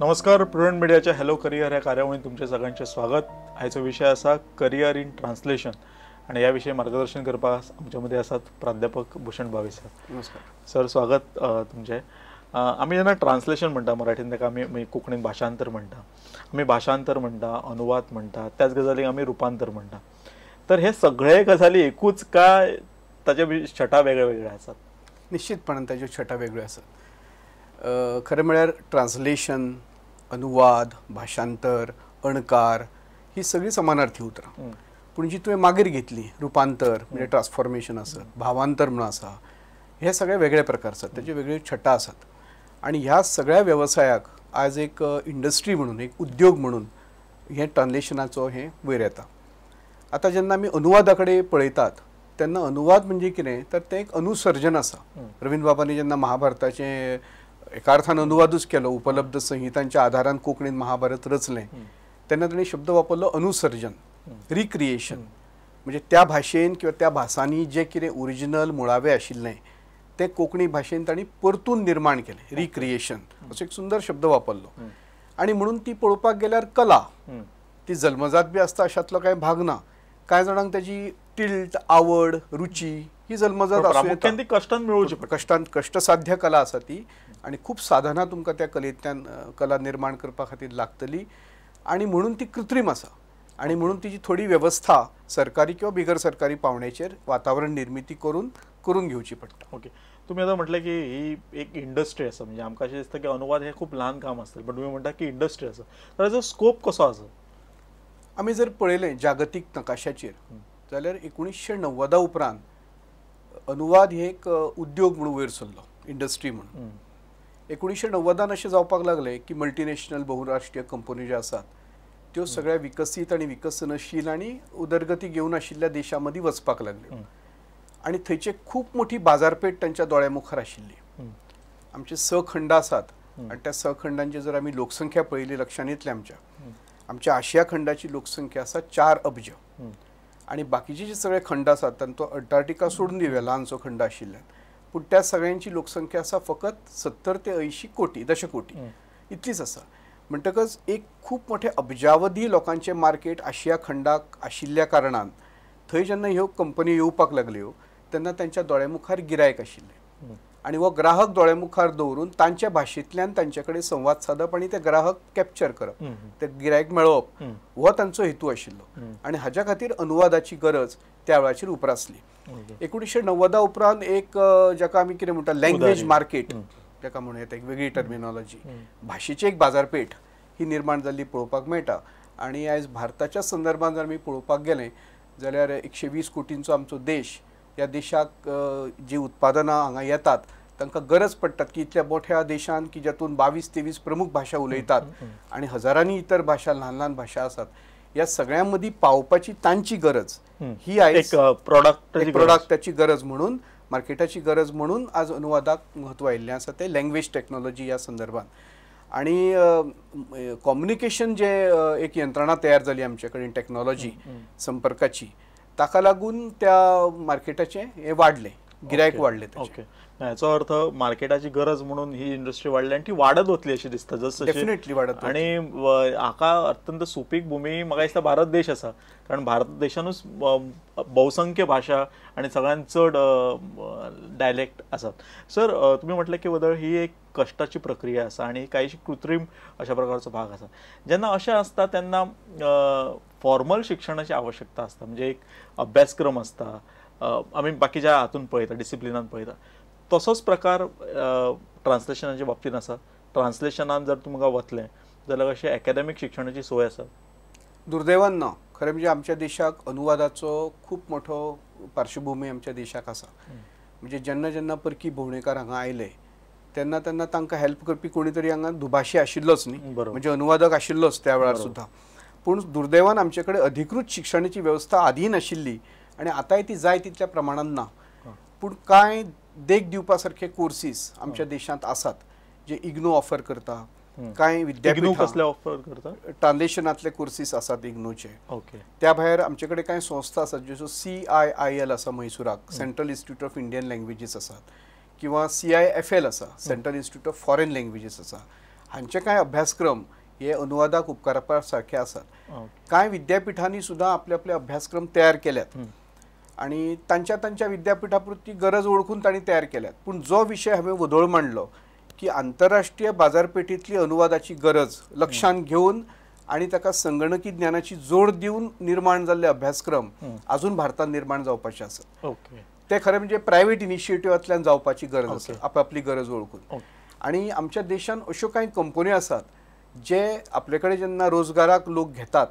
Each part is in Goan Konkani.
नमस्कार, प्रुडंट मिडियाच्या हॅलो करिअर ह्या कार्यावळीत तुमचे सगळ्यांचे स्वागत। आयचो विशय आसा करिअर इन ट्रान्सलेशन आणि ह्या विषयी मार्गदर्शन करपाक आमच्या मध्ये आसात प्राध्यापक भूषण भावे सर। नमस्कार सर, स्वागत तुमचे। आमी जेन्ना ट्रान्सलेशन म्हणटा मराठीन ताका आमी कोंकणीन भाषांतर म्हणटा, आमी भाषांतर म्हणटा, अनुवाद म्हणटा, त्याच गजालीक आमी रुपांतर म्हणटा। तर हे सगळे गजाली एकूच काय ताचे छटा वेगळे वेगळे आसात? निश्चितपणान ताच्यो छटा वेगळ्यो आसात। खरें म्हळ्यार ट्रान्सलेशन, अनुवाद, भाषांतर, अणकार ही सगळी समानार्थी उतरां, पूण जी तुवें मागीर घेतली रुपांतर म्हणजे ट्रान्सफॉर्मेशन आसत, भावांतर म्हणून आसा, हे सगळे वेगळे प्रकार आसात, ताचे वेगळे छटा आसात। आनी ह्या सगळ्या वेवसायाक आज एक इंडस्ट्री म्हणून, एक उद्योग म्हणून हे ट्रान्सलेशनाचो हें वयर येता। आतां जेन्ना आमी अनुवादा कडेन पळयतात तेन्ना अनुवाद म्हणजे कितें तर तें एक अनुसर्जन आसा। रवीन्द्र बाबांनी जेन्ना महाभारताचें एका अर्थान अनुवादूच केलो, उपलब्ध संहितांच्या आधारान कोंकणीन महाभारत रचलें, तेन्ना ताणें शब्द वापरलो अनुसर्जन, रिक्रिएशन। म्हणजे त्या भाशेन किंवा त्या भासांनी जें कितें ओरिजिनल मुळावें आशिल्लें तें कोंकणी भाशेन तांणी परतून निर्माण केलें, रिक्रिएशन असो एक सुंदर शब्द वापरलो। आनी म्हणून ती पळोवपाक गेल्यार कला ती जल्मजात बी आसता अशांतलो कांय भाग ना। कांय जाणांक ताजी टिल्ट, आवड, रुची ही जल्मजात आसूं येता, कश्टान मेळोवची, कश्टान कश्टसाध्य कला आसा ती, आनी खूब साधनां तुमकां त्या कलेंतल्यान कला निर्माण करपा खातीर लागतली, आनी म्हणून ती कृत्रीम आसा। आनी म्हणून तिची थोडी वेवस्था सरकारी किंवा बिगर सरकारी पावण्याचेर वातावरण निर्मिती करून करून घेवची पडटा। ओके, तुमी आतां म्हटलें की ही एक इंडस्ट्री आसा, म्हणजे आमकां अशें दिसता की अनुवाद हें खूब ल्हान काम आसतलें, पण तुमी म्हणटा की इंडस्ट्री आसा, तर ताचो स्कोप कसो आसा? आमी जर पळयलें जागतीक नकाशाचेर जाल्यार 1990 उपरांत अनुवाद हे एक उद्योग म्हणून वयर सरलो, इंडस्ट्री म्हणून। 1990 अशें जावपाक लागलें की मल्टीनॅशनल बहुराष्ट्रीय कंपन्यो ज्यो आसात त्यो सगळ्या विकसीत आनी विकसनशील आनी उदरगती घेवन आशिल्ल्या देशां मदीं वचपाक लागल्यो, आनी थंयचे खूब मोठी बाजारपेठ तांच्या दोळ्या मुखार आशिल्ली। आमचे 6 खंड आसात आनी त्या 6 खंडांची जर आमी लोकसंख्या पळयली लक्षांत येतलें आमच्या आमच्या आशिया खंडाची लोकसंख्या आसा 4 अब्ज, आनी बाकीचे जे सगळे खंड आसात तांचो अंटार्क्टिका सोडून दिवया, ल्हानसो खंड आशिल्ल्यान, पूण त्या सगळ्यांची लोकसंख्या आसा फकत 70 ते 80 कोटी, दशकोटी इतलीच आसा। म्हणटकच एक खूब मोठे अब्जावधी लोकांचें मार्केट आशिया खंडाक आशिल्ल्या कारणान थंय जेन्ना ह्यो कंपनी येवपाक लागल्यो तेन्ना तांच्या दोळ्या मुखार गिरायक आशिल्लें, आनी हो ग्राहक दोळ्या मुखार दवरून तांच्या भाशेंतल्यान तांचे कडेन संवाद सादप आनी ते ग्राहक कॅप्चर करप, ते गिरायक मेळोवप हो तांचो हेतू आशिल्लो। आनी हाज्या खातीर अनुवादाची गरज त्या वेळाचेर उप्रासली। 1990 उपरांत एक जाका आमी कितें म्हणटा लँग्वेज मार्केट जाका म्हणूं येता, एक वेगळी टर्मिनॉलॉजी, भाशेची एक बाजारपेठ ही निर्माण जाल्ली पळोवपाक मेळटा। आनी आयज भारताच्या संदर्भात जर आमी पळोवपाक गेले जाल्यार 120 कोटींचो आमचो देश, ह्या देशाक जी उत्पादनां हांगा येतात तांकां गरज पडटात की इतल्या मोठ्या देशान की जातून 22-23 प्रमुख भाशा उलयतात आनी हजारांनी इतर भाशा, ल्हान ल्हान भाशा आसात, ह्या सगळ्यां मदीं पावपाची तांची गरज ही आयज प्रोडक्टाची गरज म्हणून, मार्केटाची गरज म्हणून आज अनुवादाक म्हत्व आयिल्लें आसा तें लँग्वेज टॅक्नॉलॉजी ह्या संदर्भात। आनी कॉम्युनिकेशन जे एक यंत्रणा तयार जाली आमचे कडेन टॅक्नॉलॉजी संपर्काची, ताका लागून त्या मार्केटाचें हें वाडलें, गिरायक वाडलें। ओके, हाचो अर्थ मार्केटाची गरज म्हणून ही इंडस्ट्री वाडली आनी ती वाडत वतली अशी दिसता, जसं डेफिनेटली वाडत। आणि हाका अत्यंत सुपीक भूमी म्हाका दिसता भारत देश आसा, कारण भारत देशानूच बहुसंख्य भाशा आनी सगळ्यांत चड डायलेक्ट आसात। सर, तुमी म्हटलें की वदळ ही एक कश्टाची प्रक्रिया आसा आनी कांयशी कृत्रीम अशा प्रकारचो भाग आसा। जेन्ना अशें आसता तेन्ना फॉर्मल शिक्षणाची आवश्यकता आसता, म्हणजे एक अभ्यासक्रम आसता, आमी बाकीच्या हातून पळयता, डिसिप्लिनान पळयता, तसोच प्रकार ट्रान्सलेशनाच्या बाबतींत आसा। ट्रान्सलेशनान जर तुमकां वतलें जाल्यार अशें एकाडेमीक शिक्षणाची सोय आसा? दुर्दैवान ना। खरें म्हणजे आमच्या देशाक अनुवादाचो खूब मोठो पार्श्वभूमी आमच्या देशाक आसा। म्हणजे जेन्ना जेन्ना परकी भोंवडेकार हांगा आयले तेन्ना तेन्ना तांकां हेल्प करपी कोणी तरी हांगा दुभाशी आशिल्लोच न्ही, म्हणजे अनुवादक आशिल्लोच त्या वेळार सुद्दां। पूण दुर्दैवान आमचे कडेन अधिकृत शिक्षणाची वेवस्था आदीं नाशिल्ली आनी आतांय ती जाय तितल्या प्रमाणान ना। पूण कांय देख दिवपा सारखे कोर्सीस आमच्या देशांत आसात जे इग्नो ऑफर करता, कांय विद्यापीठां कसले ऑफर करता, ट्रान्सलेशनांतले कोर्सीस आसात इग्नोचे। ओके, त्या भायर आमचे कडेन कांय संस्था आसात जश्यो CIIL आसा म्हैसूराक, Central Institute of Indian Languages आसात, किंवा CIFL आसा, Central Institute of Foreign Languages आसा, हांचे कांय अभ्यासक्रम हे अनुवादाक उपकारपा सारखे आसात. कांय विद्यापिठांनी सुद्दां आपले आपले अभ्यासक्रम तयार केल्यात आनी तांच्या तांच्या विद्यापिठा पुरती गरज वळखून तांणी तयार केल्यात. पूण जो विशय हांवें वदोळ मांडलो की आंतरराष्ट्रीय बाजारपेठेंतली अनुवादाची गरज लक्षांत घेवन आनी ताका संगणकी ज्ञानाची जोड दिवन निर्माण जाल्ले अभ्यासक्रम अजून भारतांत निर्माण जावपाचे आसात. ते खरें म्हणजे प्रायव्हेट इनिशिएटिव्हांतल्यान जावपाची गरज आसा, आपापली गरज वळखून. आनी आमच्या देशांत अश्यो कांय कंपन्यो आसात जे आपले कडेन जेन्ना रोजगाराक लोक घेतात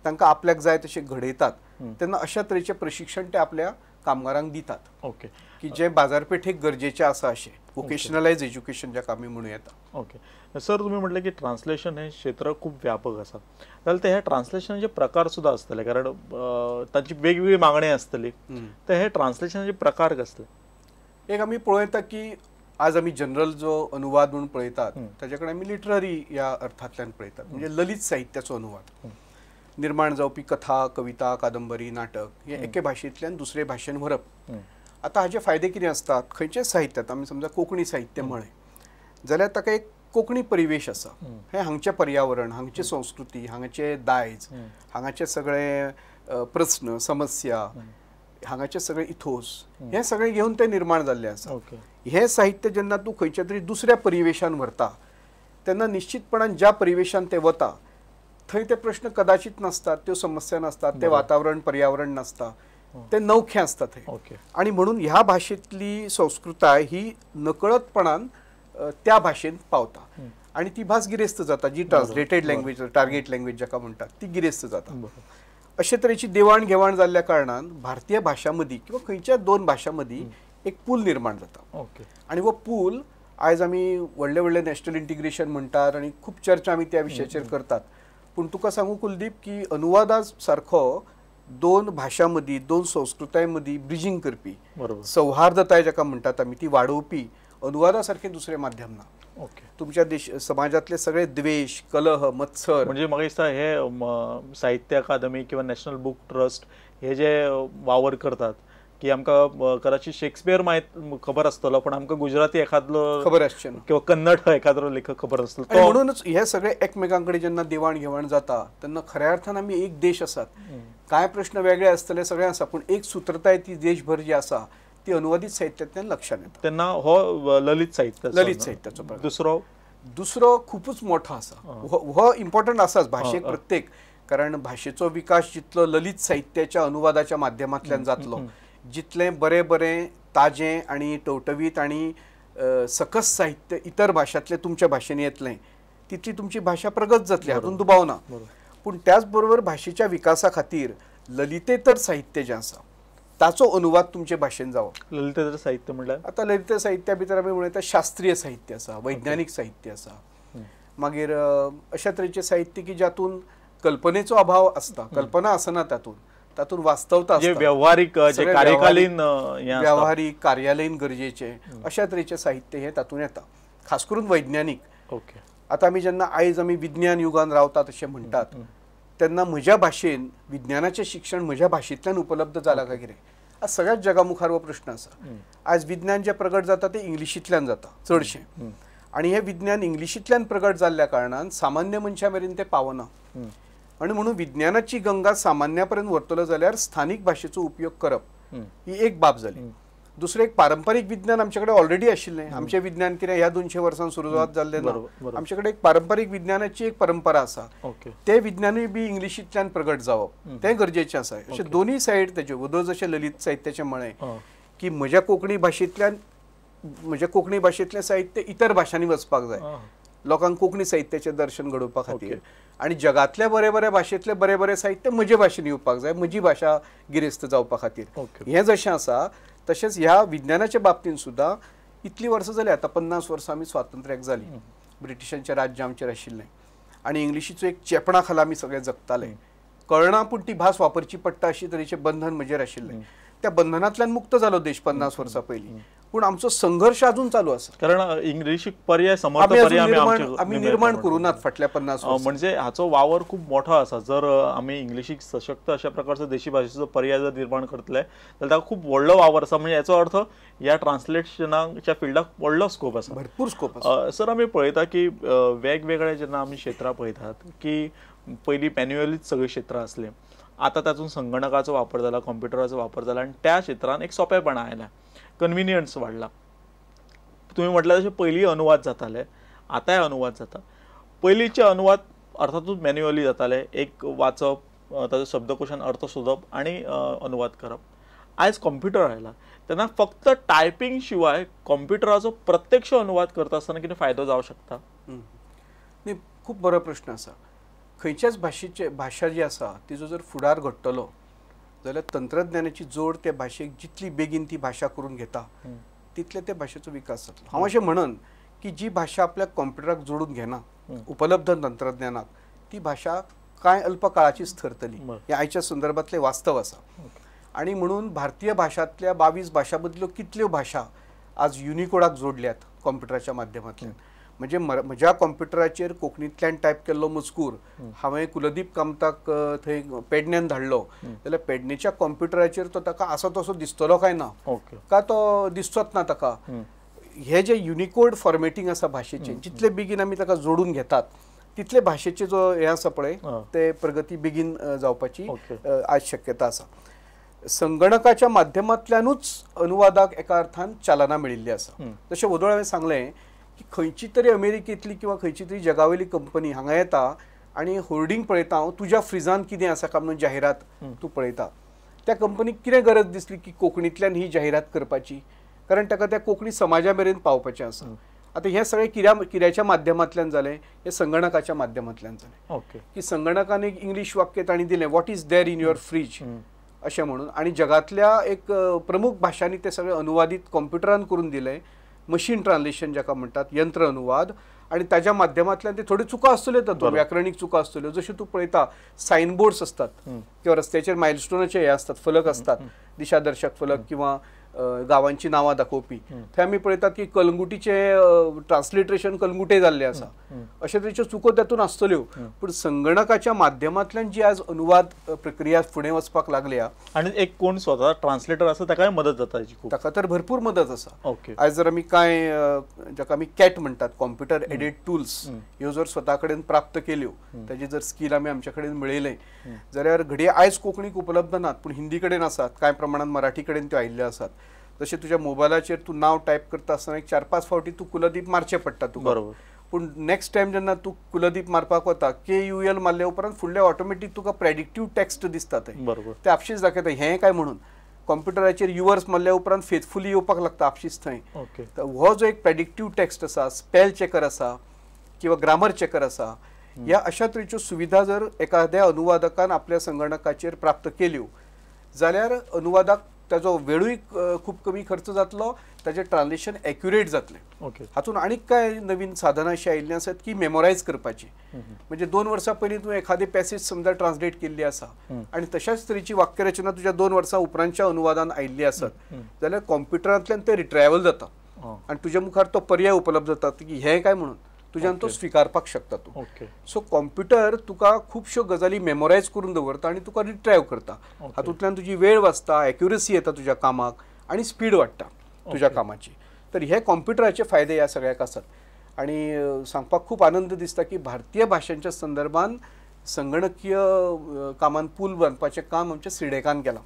तांकां आपल्याक जाय तशें घडयतात तेन्ना अशा तरेचें प्रशिक्षण ते आपल्या कामगारांक दितात की जे बाजारपेठेक गरजेचें आसा अशें वोकेशनलायज एज्युकेशन जाका आमी म्हणूं येता. ओके सर, तुमी म्हटलें की ट्रान्सलेशन हें क्षेत्र खूब व्यापक आसा, जाल्यार ते हे ट्रान्सलेशनाचे प्रकार सुद्दां आसतले, कारण तांची वेगवेगळी मागणी आसतली, तर हे ट्रान्सलेशनाचे प्रकार कसले? एक आमी पळोवं येता की आज आमी जनरल जो अनुवाद म्हणून पळयतात ताजे कडेन आमी लिटररी ह्या अर्थांतल्यान पळयतात, म्हणजे ललित साहित्याचो अनुवाद, निर्माण जावपी कथा, कविता, कादंबरी, नाटक हे एके भाशेंतल्यान दुसरे भाशेन व्हरप. आतां हाजे फायदे कितें आसतात? खंयचेच साहित्यांत आमी समजा कोंकणी साहित्य म्हळें जाल्यार ताका एक कोंकणी परिवेश आसा, हें हांगचें पर्यावरण, हांगची संस्कृती, हांगाचें दायज, हांगाचे सगळे प्रस्न, समस्या, हांगाचे सगळे इथोस, हें सगळें घेवन तें निर्माण जाल्लें आसा. हें साहित्य जेन्ना तूं खंयच्या तरी दुसऱ्या परिवेशान व्हरता तेन्ना निश्चितपणान ज्या परिवेशान तें वता थंय ते प्रश्न कदाचित नासतात, त्यो समस्या नासतात, ते वातावरण पर्यावरण नासता, ते नवखें आसता थंय. आनी म्हणून ह्या भाशेंतली संस्कृताय ही नकळतपणान त्या भाशेंत पावता आनी ती भास गिरेस्त जाता, जी ट्रान्सलेटेड लँग्वेज, टार्गेट लँग्वेज जाका म्हणटात ती गिरेस्त जाता. अशे तरेची देवाण घेवाण जाल्ल्या कारणान भारतीय भाशां मदीं किंवा खंयच्याय दोन भाशां मदीं एक पूल निर्माण जाता. आनी हो पूल आयज आमी व्हडले व्हडले नॅशनल इंटिग्रेशन म्हणटात आनी खूब चर्चा आमी त्या विशयाचेर करतात, पूण तुका सांगू कुलदीप की अनुवादा सारको दोन भाशां मदीं, दोन संस्कृताय मदीं ब्रिजींग करपी, सौहार्दताय जाका म्हणटात आमी ती वाडोवपी अनुवादा सारकें दुसरें माध्यम ना. तुमच्या देश समाजातले सगळे द्वेष, कलह, मत्सर, म्हणजे म्हाका दिसता हे साहित्य अकादमी किंवा नॅशनल बूक ट्रस्ट हे जे वावर करतात की आमकां कदाचित शेक्सपियर मायत खबर आसतलो पण आमकां गुजराती एखादलो खबर आसचें ना किंवा कन्नड एखादरो लेखक खबर आसतलो. म्हणूनच हे सगळे एकमेकां कडेन जेन्ना देवाण घेवाण जाता तेन्ना खऱ्या अर्थान आमी एक देश आसात. कांय प्रश्न वेगळे आसतले, सगळे आसा, पूण एक सुत्रताय ती देशभर जी आसा ती अनुवादीत साहित्यांतल्यान लक्षात येता. तेन्ना हो ललित साहित्य, ललित साहित्याचो प्रकार. दुसरो दुसरो खुपूच मोठो आसा, हो इम्पॉर्टंट आसाच भाशेक प्रत्येक, कारण भाशेचो विकास जितलो ललित साहित्याच्या अनुवादाच्या माध्यमांतल्यान जातलो, जितलें बरें बरें ताजें आनी टवटवीत आनी सकस साहित्य इतर भाशांतलें तुमच्या भाशेन येतलें तितली तुमची भाशा प्रगत जातली, हातूंत दुबाव ना. पूण त्याच बरोबर भाशेच्या विकासा खातीर ललितेतर साहित्य जें आसा ताचो अनुवाद तुमचे भाशेन जावप. ललितेतर साहित्य म्हणल्यार आतां ललित साहित्या भितर आमी म्हणटा शास्त्रीय साहित्य आसा, वैज्ञानीक साहित्य आसा, मागीर अशा तरेचें साहित्य की जातून कल्पनेचो अभाव आसता, कल्पना आसना तातूंत, तातूंत वास्तवता आसता, व्यवहारीक, कार्यकालीन, व्यवहारीक, कार्यालयीन गरजेचें अशा तरेचें साहित्य हें तातूंत येता, खास करून वैज्ञानीक. आतां आमी जेन्ना आयज आमी विज्ञान युगान रावतात अशें म्हणटात तेन्ना म्हज्या भाशेन विज्ञानाचें शिक्षण म्हज्या भाशेंतल्यान उपलब्ध जालां काय कितें, आज सगळ्याच जगा मुखार हो प्रश्न आसा. आयज विज्ञान जें प्रगट जाता तें इंग्लिशींतल्यान जाता चडशें, आनी हें विज्ञान इंग्लिशींतल्यान प्रगट जाल्ल्या कारणान सामान्य मनशां मेरेन तें पावना, आनी म्हणून विज्ञानाची गंगा सामान्या पर्यंत व्हरतलो जाल्यार स्थानीक भाशेचो उपयोग करप ही एक बाब जाली. दुसरें एक पारंपारीक विज्ञान आमचे कडेन ऑलरेडी आशिल्लें, आमचें विज्ञान कितें ह्या 200 वर्सां सुरवात जाल्लें ना, आमचे कडेन एक पारंपारीक विज्ञानाची एक परंपरा आसा, तें विज्ञानूय बी इंग्लिशींतल्यान प्रगट जावप तें गरजेचें आसा. अशें दोनूय सायड तेज्यो. वदोळ जशें ललित साहित्याचें म्हळें की म्हज्या कोंकणी भाशेंतल्यान, म्हज्या कोंकणी भाशेंतलें साहित्य इतर भाशांनी वचपाक जाय, लोकांक कोंकणी साहित्याचें दर्शन घडोवपा खातीर, आनी जगांतल्या बरे बरे भाशेंतले बरे बरे साहित्य म्हजे भाशेन येवपाक जाय, म्हजी भाशा गिरेस्त जावपा खातीर. हें जशें आसा तशेंच ह्या विज्ञानाच्या बाबतींत सुद्दां इतलीं वर्सां जालीं, आतां 50 वर्सां आमी स्वातंत्र्याक जालीं, ब्रिटिशांचें राज्य आमचेर आशिल्लें आनी इंग्लिशीचो एक चेपणा खाला आमी सगळे जगताले, कळना पूण ती भास वापरची पडटा अशी तरेचें बंधन म्हजेर आशिल्लें. त्या बंधनांतल्यान मुक्त जालो देश 50 वर्सां पयलीं. पूण आमचो संघर्श अजून चालू आसा, कारण इंग्लिशीक पर्याय समर्थ पर्याय आमी निर्माण करूं नात फाटल्या 50 वर्सां. म्हणजे हाचो वावर खूब मोठो आसा. जर आमी इंग्लिशीक सशक्त अशा प्रकारचो देशी भाशेचो पर्याय जर निर्माण करतले जाल्यार ताका खूब व्हडलो वावर आसा. म्हणजे याचो अर्थ ह्या ट्रान्सलेशनाच्या फिल्डाक व्हडलो स्कोप आसा, भरपूर स्कोप आसा. सर आमी पळयता की वेगवेगळे जेन्ना आमी क्षेत्रां पळयतात की पयलीं मॅन्युअलीच सगळीं क्षेत्रां आसलीं, आतां तातूंत संगणकाचो वापर जाला, कॉम्प्युटराचो वापर जाला आनी त्या क्षेत्रांत एक सोंपेपणां आयल्या, कन्विनियन्स वाडला. तुमी म्हटल्यार तशें पयलीं अनुवाद जाताले, आतांय अनुवाद जाता. पयलींचे अनुवाद अर्थातूच मॅन्युअली जाताले, एक वाचप, ताजो शब्दकोशान अर्थ सोदप आनी अनुवाद करप. आयज कॉम्प्युटर आयला तेन्ना फक्त टायपींग शिवाय कॉम्प्युटराचो प्रत्यक्ष अनुवाद करता आसतना कितें फायदो जावं शकता? न्ही, खूब बरो प्रश्न आसा. खंयच्याच भाशेचे भाशा जी आसा तिजो जर फुडार घडटलो जाल्यार तंत्रज्ञानाची जोड त्या भाशेक जितली बेगीन ती भाशा करून घेता तितले त्या भाशेचो विकास जातलो. हांव अशें म्हणन की जी भाशा आपल्या कॉम्प्युटराक जोडून घेना उपलब्ध तंत्रज्ञानाक, ती भाशा कांय अल्प काळाचीच थरतली. हें आयच्या संदर्भांतलें वास्तव आसा. आनी म्हणून भारतीय भाशांतल्या 22 भाशां मदल्यो कितल्यो भाशा आज युनिकोडाक जोडल्यात कॉम्प्युटराच्या माध्यमांतल्यान. म्हणजे म्हज्या कॉम्प्युटराचेर कोंकणींतल्यान टायप केल्लो मजकूर हांवें कुलदीप कामताक थंय पेडण्यान धाडलो जाल्यार पेडणेच्या कॉम्प्युटराचेर तो ताका आसा तसो दिसतलो काय ना, का तो दिसचोच ना ताका. हे जे युनिकोड फॉर्मेटींग आसा भाशेचें, जितले बेगीन आमी ताका जोडून घेतात तितले भाशेचे जो हें आसा पळय ते प्रगती बेगीन जावपाची आज शक्यता आसा. संगणकाच्या माध्यमांतल्यानूच अनुवादाक एका अर्थान चालना मेळिल्ली आसा. जशें वदोळ हांवें सांगलें की खंयची तरी अमेरिकेंतली किंवा खंयची तरी जगावयली कंपनी हांगा येता आनी होर्डिंग पळयता हांव तुज्या फ्रिजान कितें आसा काय म्हणून जाहिरात तूं पळयता. त्या कंपनीक कितें गरज दिसली की कोंकणींतल्यान ही जाहिरात करपाची, कारण ताका त्या कोंकणी समाजा मेरेन पावपाचें आसा. आतां हें सगळें कित्याच्या माध्यमांतल्यान जालें, हें संगणकाच्या माध्यमांतल्यान जालें. की संगणकान एक इंग्लीश वाक्य तांणी दिलें, what is there in your fridge अशें म्हणून, आनी जगांतल्या एक प्रमुख भाशांनी तें सगळें अनुवादीत कॉम्प्युटरान करून दिलें. मशीन ट्रान्सलेशन जाका म्हणटात, यंत्र अनुवाद, आनी ताज्या माध्यमांतल्यान ते थोड्यो चुको आसतल्यो तातूंत, व्याकरणीक चुको आसतल्यो. जश्यो तूं पळयता सायनबोर्ड्स आसतात किंवा रस्त्याचेर मायलस्टोनाचे हे आसतात, फलक आसतात, दिशादर्शक फलक किंवा गांवांची नांवां दाखोवपी, थंय आमी पळयतात की कलंगुटीचे ट्रान्सलिट्रेशन कलंगुटे जाल्ले आसा. अशे तरेच्यो चुको तातूंत आसतल्यो, पूण संगणकाच्या माध्यमांतल्यान जी आज अनुवाद प्रक्रिया फुडें वचपाक लागल्या आनी एक कोण स्वता ट्रान्सलेटर आसा ताकाय मदत जाता, ताका तर भरपूर मदत आसा. आयज जर आमी कांय जाका आमी कॅट म्हणटात, कॉम्प्युटर एडिट टूल्स, ह्यो जर स्वता कडेन प्राप्त केल्यो, ताजी जर स्कील आमी आमच्या कडेन मेळयलें जाल्यार घडये आयज कोंकणीक उपलब्ध नात पूण हिंदी कडेन आसात, कांय प्रमाणान मराठी कडेन त्यो आयिल्ल्यो आसात. जशें तुज्या मोबायलाचेर तूं नांव टायप करता आसतना एक 4-5 फावटी तूं कुलदीप मारचें पडटा तुका, बरोबर. पूण नेक्स्ट टायम जेन्ना तूं कुलदीप मारपाक वता, KUL मारल्या उपरांत फुडले ऑटोमॅटीक तुका प्रेडिक्टीव टॅक्स्ट दिसता, ते बरोबर ते आपशीच दाखयता हें काय म्हणून. कॉम्प्युटराचेर युवर्स मारल्या उपरांत फेथफुली येवपाक लागता आपशीच थंय. तर हो जो एक प्रेडिक्टीव टॅक्स्ट आसा, स्पेल चॅकर आसा किंवा ग्रामर चॅकर आसा, ह्या अशा तरेच्यो सुविधा जर एखाद्या अनुवादकान आपल्या संगणकाचेर प्राप्त केल्यो जाल्यार अनुवादाक ताजो वेळूय खूब कमी खर्च जातलो, ताजें ट्रान्सलेशन एक्युरेट जातलें. हातूंत आनीक कांय नवीन साधनां अशीं आयिल्लीं आसात की मेमोरायज करपाची, म्हणजे 2 वर्सां पयलीं तुवें एखादी पॅसेज समजा ट्रान्सलेट केल्ली आसा आनी तशाच तरेची वाक्यरचना तुज्या 2 वर्सां उपरांतच्या अनुवादान आयिल्ली आसत जाल्यार कॉम्प्युटरांतल्यान तें रिट्रायवल जाता आनी तुज्या मुखार तो पर्याय उपलब्ध जाता की हें काय म्हणून तुज्यान तो स्विकारपाक शकता तूं. सो कॉम्प्युटर तुका खुबश्यो गजाली मेमोरायज करून दवरता आनी तुका रिट्रायव करता. हातूंतल्यान तुजी वेळ वाचता, एक्युरसी येता तुज्या कामाक आनी स्पीड वाडटा तुज्या कामाची. तर हे कॉम्प्युटराचे फायदे ह्या सगळ्याक आसात आनी सांगपाक खूब आनंद दिसता की भारतीय भाशेंच्या संदर्भान संगणकीय कामान पूल बांदपाचें काम आमच्या सिडेकान केलां.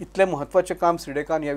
इतलें म्हत्वाचें काम सिडेकान ह्या